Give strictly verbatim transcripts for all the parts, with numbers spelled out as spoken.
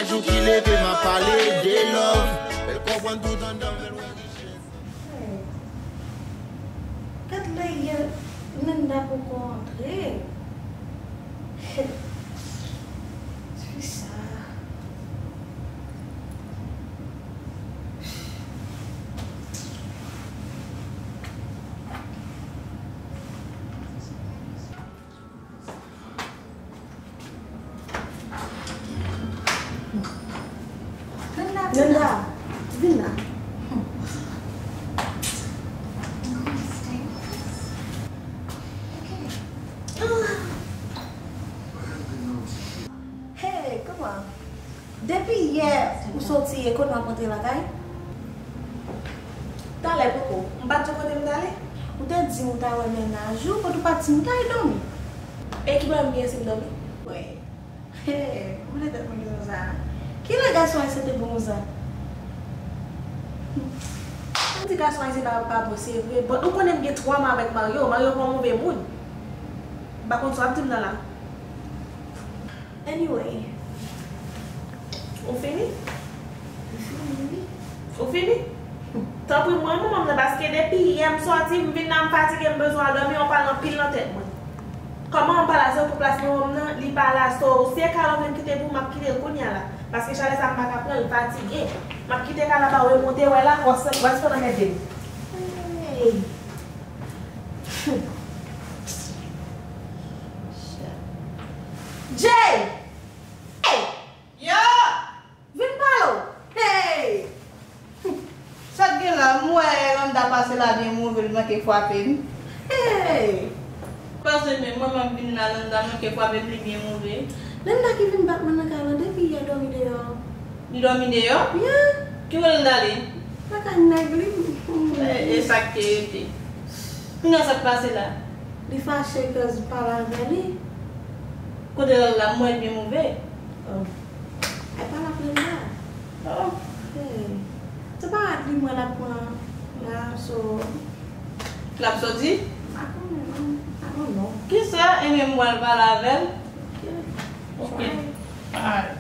Jou ki leve, m ap pale de love. Fè l konprann tout anndan m, fè l wè richès. Gad lè yè, Nanda poko antre. Ti fi sa. Nanda, vin la. Hey, kòman? Depi yè ou soti, e kote w ap rantre lakay? Talè poko. M pa t di w kote m t ale? Ou te di m ou ta wè mennaj ou, kote ou pa t di m, ou t al dòmi. E ki pwoblèm gen si m dòmi? Wè. Hey, ou mete tèt mwen nan sa. Kilè gason ayisyen te bon konsa? M di gason ayisyen pa, pa bon, se vre. But ou konnen m gen twoma avèk Mario. Mario pa yon move moun. M pa konn sa w ap di m nan la. Anyway. Ou fini? M fini, wi. Ou fini? Tanpri, mwen, manman m nan, paske depi yè m sòti, m vin la, m fatige, m bezwen al dòmi, yon pale anpil nan tèt mwen. Kòman m pa la, se ou pou plas manman m nan, li pa la, so, si e kay la w vin kite pou m, m ap kite l kounye a la. Paske chalè sa m pa ka pran, m fatige. M ap kite kay la ba w e monte, wè la, w ap, w ap fè nan mèt de m. Hey. Jay! Hey! Yo! Vin pale w! Hey! Sa k gen la? M wè Landa pase la byen move, l manke frape m. Hey! Pase men, mwen menm vin la, Landa manke frape m, li byen move. Landa ki vin bat mwen nan kay lan depi yè, dòmi deyò. Li dòmi deyò? Yeah. Ki kote l t ale? Lakay nèg li. E, e sa k te rete. Kounye a sa k pase la? Li fache cause m pale avè li. Kote l al la, m wè l byen move. Oh. Ay pa l ap rele la. Oh. Hey. Se pa ak li mwen l ap pran la, so. L ap soti? M pa konnen non. I don't know. Kisa? E men m pral pale avè l. Ok. Alright.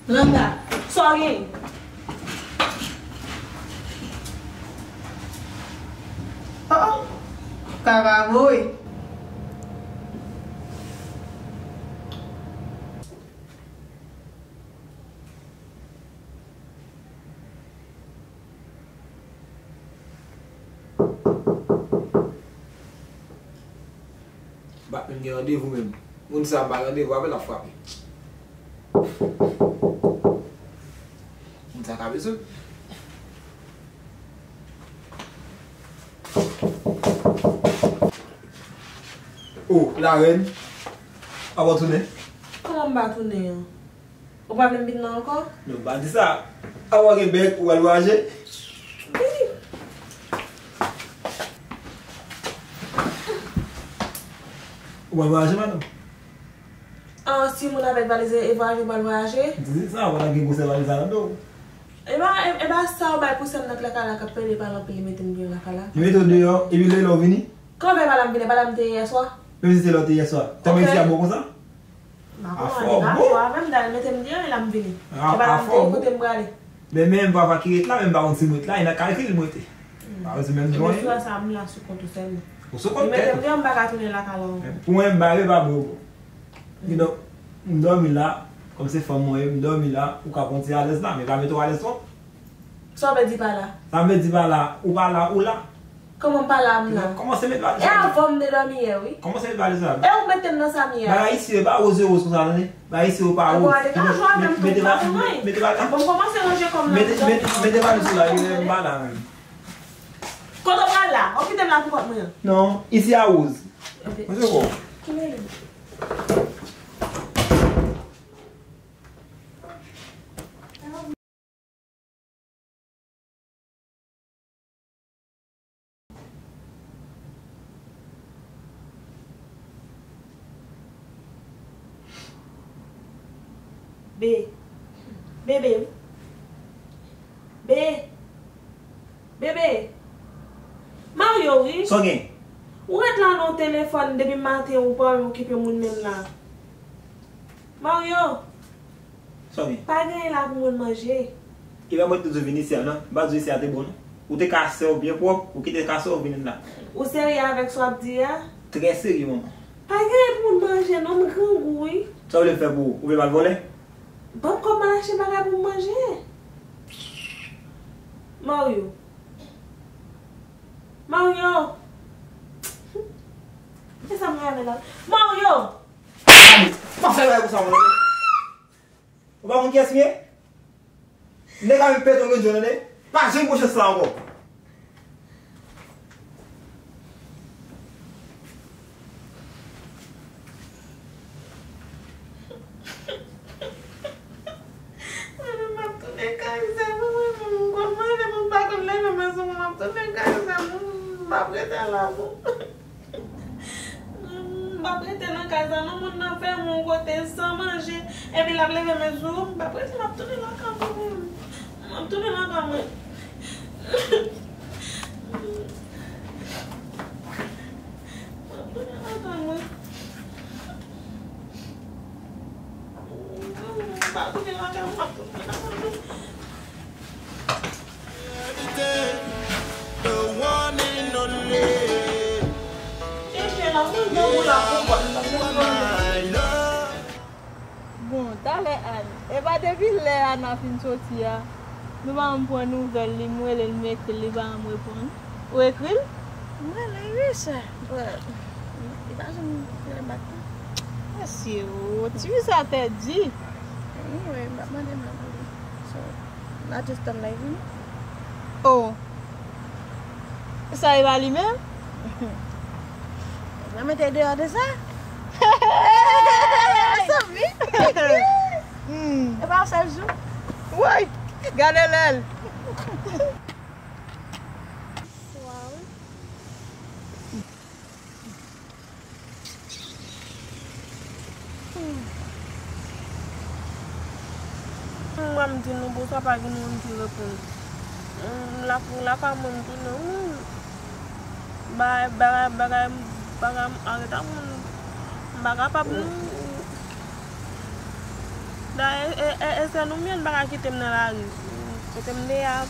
Landa, sa w gen? Oh, oh. Kaka voye. Bat menm gen randevou menm. Moun sa m ba randevou avè l ap frape. Moun sa ka bezwen m. Oh, la reine. Avan w tounen? Kòman m pa tounen an? Ou pa vle m vin nan ankò? Non, m pa di sa. Avan w gen bèk, ou pral vwayaje? Wi. Ou pral vwayaje, madanm? An, si moun avèk valiz e vwayaje, ou pral vwayaje? M di sa, ou pa gen gwosè valiz la nan do w. E pa, e, e pa sa ou bay pou sè m nan k lakay la k ap pede pale anpil, li mete m deyò lakay la. Li mete w deyò, epi lè, lè w vini? Kòman fè pa la m vini? Pa la m te ye yè swa? Menm si se lè w te ye yè swa. Tèlman isi a bon konsa? M pa konprann, li pa fò avè m, dayè l mete m deyò, e la m vini. E pa la m te ye, kote m prale? Men, men, papa ki ret la, men m pa konn si m ret la, e nan kalkil m rete. M pa konn si menm jan. Ebyen, sou sa, m la sou kont ou sèlman. Ou sou kont tèt ou. Li mete m deyò, m pa ka tounen lakay la ankò. Pou mwen, m pa, e pa bon. Kidonk, m dòmi la, kòm se fanm mwen ye, m dòmi la, ou ka pran ti alèz la, men pa mete w alèz twòp. Sa w vle di pa la? Sa m vle di pa la, ou pa la, ou la. Kòman pa la, m la? Kòmanse met valiz la. E avan m te dòmi yè, wi. Kòmanse met valiz la. E ou mete m nan sa m ye a? Bagay isi yo pa woz yo woz konsa, tande. Bagay isi yo pa woz. Bon, ale ka jwa menm tou, m pa fè mwen. Mete valiz la. Bon, m kòmanse ranje kò m nan. Mete, mete, mete valiz la, m pa la menm. Kote w pral la? W ap kite m la pou kont mwen an? Non, isi a woz. Ok. Mwen se kò. Ki mele? Be. Bebe. Be. Bebe. Mario, wi. Sa w gen? Ou ret la nan telefòn depi maten, ou pa okipe moun menm la. Mario, Sa w gen? Pa gen anyen la pou moun manje. Epa mwen te di w vin isi a non. M pa di w isi a te bon non. Ou te ka sè w byen pwòp, ou kite ka sè w vin la. Ou serye avèk sa w ap di a? Trè serye, manman. Pa gen anyen pou moun manje non, m grangou wi. Sa w vle m fè pou ou? Ou vle m al vòlè? Ban m kòb m al achte bagay pou m manje. Mario. Mario. E sa m rale la. Mario! Pa fè bagay konsa, mwen. Ou pa konn kiyès m ye? Nèg a vin pete yon grenn zòn, tande? Pa janm pran chans la ankò. Mwen menm m ap tounen kay sa pou mwen menm, m konn manje, m pa konn leve men sou mwen, m ap tounen kay sa pou mwen, m ap rete la pou. M p ap rete nan kay sa non, moun nan fè m yon kote san manje, epi l ap leve men sou ou, m p ap rete, m ap tounen lakay mwen menm. M ap tounen lakay mwen. M ap tounen lakay mwen. M pa tounen lakay mwen, m ap tounen lakay mwen. Bon, talè Ann. Epa depi lè Ana fin soti a, nou pa janm pran nouvèl li, m rele l, m ekri l, li pa janm reponn. Ou ekri l? M rele l wi sè. Bon, li pa janm rele bak non. Mesye o, ti fi sa tèt di. Anyway, m ap mande m ap rele. So, n a just tann la vini. Oh. Sa e pa li menm? Nan mete deyò de sa? Sanmi. Hmm. E pa sèl jou. Woy, gade lè l. Wow. Mwen m di nou bonswa, pa gen moun ki reponn. Lakay mwen m tounen wi. Bagay, bagay, bagay, bagay, m anreta moun. M pa kapab non. Dayè, e, e, e sè nou m ye, l pa ka kite m nan lari. Kote m te a,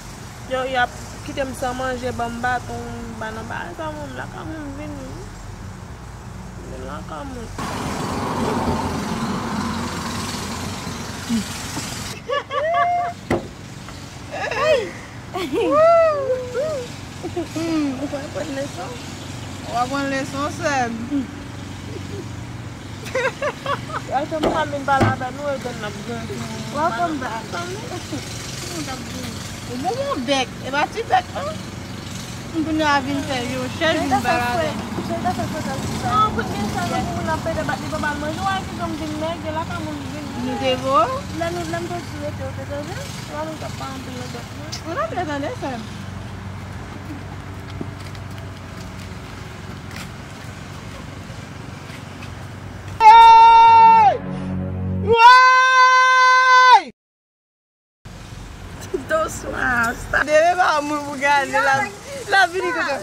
yo, y ap kite m san manje, ban m baton, m pa nan bagay sa, mwen, m lakay mwen, m vini. M vin lakay mwen. Ou pral aprann leson? W aprann leson, sè m. Achte m pa vin pale avè nou, e dan n ap grandi. Welcome back. Tann nou. Ou bon, bon bèk. E pa ti bèk, non. M kounye a vin fè yo chèch vin pale avè m. Jada fè frekans sa. Non, kounye sa, nan pou moun ap pede bat li pa ba l manje. Ou wè ki jan m vin nèg, e lakay moun vin. Nou te vo? Lè nou, lè m te di rete, ou te tande? Ou wè nou t ap pale anpil nan dòt mwen. Ou t ap tande, sè m. Hey! Woy! Dousman, sa. Deve pa moun pou gade la. La vini kote.